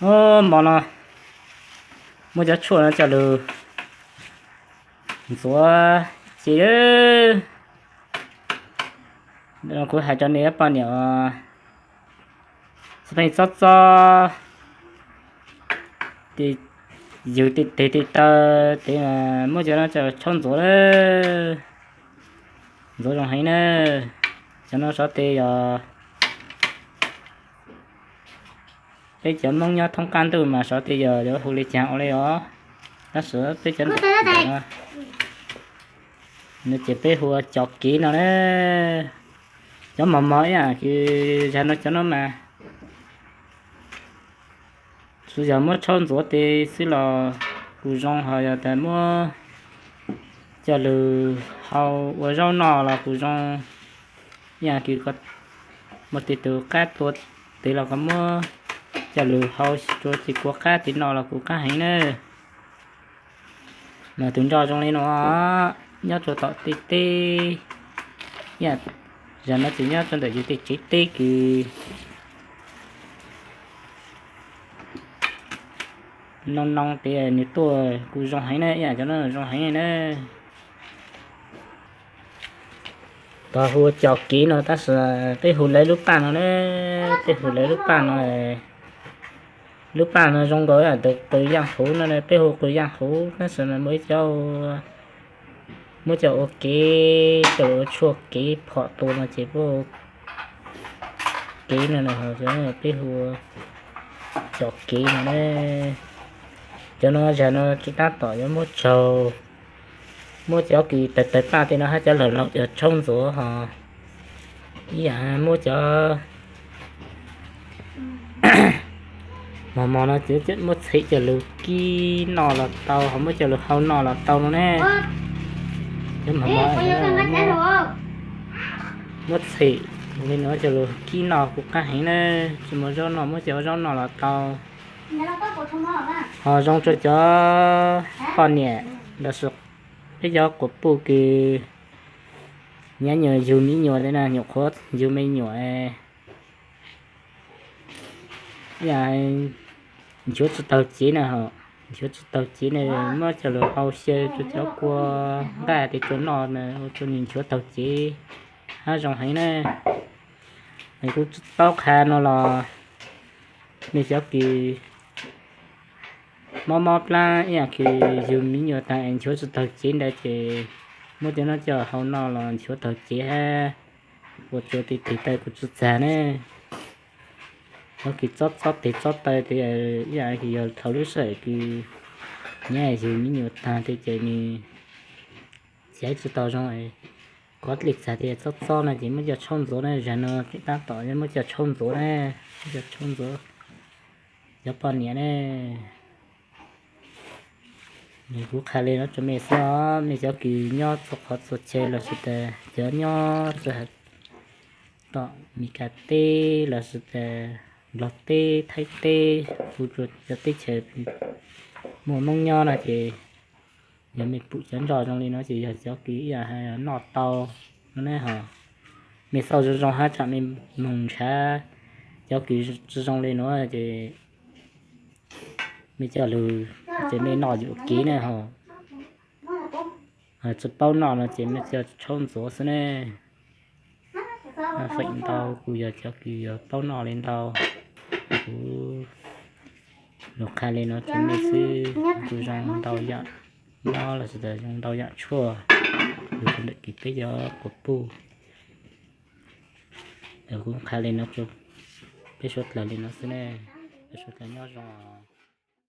Ub, hmo no muab cov tshuaj no coj lug ntxuav ci. Kuv hais rau nej poj niam xwb, pheej txob txob yws tej teg tej taw, ces muab cov no coj tshoob ntxuav na. Ntxuav zoo heev na. Cov no xyov tej yog peb cov Hmoob nyob thoob qab ntuj mas xyov tej yog yuav hu li cas ua li os. Tab sis peb cov no ces peb hu ua cov kev no na. Cov mos mos ib yam kws zag no cov no mas tsuas yog muab tshaub ntxuav tes xwb los kuj zoo, ho yog tas muab coj lug hau ua zaub noj los kuj zoo. Ib yam kws muaj tej tug qab tua tes los koj muab coj lug hau rua tes kua qab tes no los kuj qab heev na. Mas tus nroj zoo li no nyob rua tom tej teb, ib yam zag no ces nyob rua ntawm yus tej tsev teb kws noo noo tes nws tuaj kuj zoo heev na, ib yam cov no zoo heev na. Tog hu cov kev no tab sis peb hu lawv lub paj no na, peb hu lawv lub paj no. Lub paj no zoo nkaus tus qws yaaj huv no, peb hu qws yaaj huv tab sis mas muaj ib cov muab coj ua kev, coj ua tshuaj kev phom tua no ces peb hu kev no, peb hu cov kev no. Cov no zag no tsis tab tom yuav muab tsaug, muab cov kws tawg tawg paj tej no hab cov laug laug cov tshaub ntxuav ho ib yam muab cov mos mos no ces muab txhim coj lug kib noj los tau, ho muab coj lug hau noj los tau no ne. Cov mos mos muab txhim li no coj lug kib noj kuj qab heev na. Tsis muaj zaub noj muab coj ua zaub noj los tau. Ho zoo rua cov poj niam lossis peb cov quas puj kws nyuam nyuam yug me nyuam tes na, nyuam qhuav yug me nyuam, nchuav tsis taug cev na, nchuav tsis taug cev na, muab coj lug hau xyaw rua cov kua nqaj tes rua noj na, ua rua nws nchuav taug cev hab zoo heev na. Kuv tsis paub qha no los mej cov kws mob mob plab ib yam kws yug me nyuam taag es nchuav tsis taug cev ntawd ces muab cov no coj hau noj los nchuav taug cev hab ua rua tej teg taw kuj tsis txag ne. Cov kws txob txob teg txob taw tes ib yam kws yog thaum lub sij hawm kws nyab yug me nyuam taag tes ces nws xyaiv tsis tau zoo, kov dlej txag tes txob txob no ces muab coj tshaub ntxuav na, zag no tab tom muab coj tshaub ntxuav na, muab coj tshaub ntxuav. Cov poj niam ne, kuv qha le no rua mej xwb os, mej cov kws nyob txhua qhov txhua chaw lossis tas cov nyob txhua tom Mes Kas teb lossis tas Nplog teb, Thaib teb, hu rua cov teb chaws muaj Moob nyob no ces yog mej pum cov nroj zoo li no ces yog cov kws ib yam hais noj tau no ne ho. Mej xauj zoo zoo hab tsam mej moog nrhav cov kws tsi zoo li no ces mej coj lug ces mej noj yuam kev ne ho. Tsi paub noj no ces mej coj tshaub ntxuav xwb ne. Feem ntau kuj yog cov kws yog paub noj li ntau. Kuv lug qha li no rua mej xwb, kuj zoo ntau yam mob lossis tas zoo ntau yam tshuaj lug rua ntawm kws peb cov quas puj. Kuv qha li no rua peb suav dlawg li no xwb ne. Peb suav dlawg nyob zoo.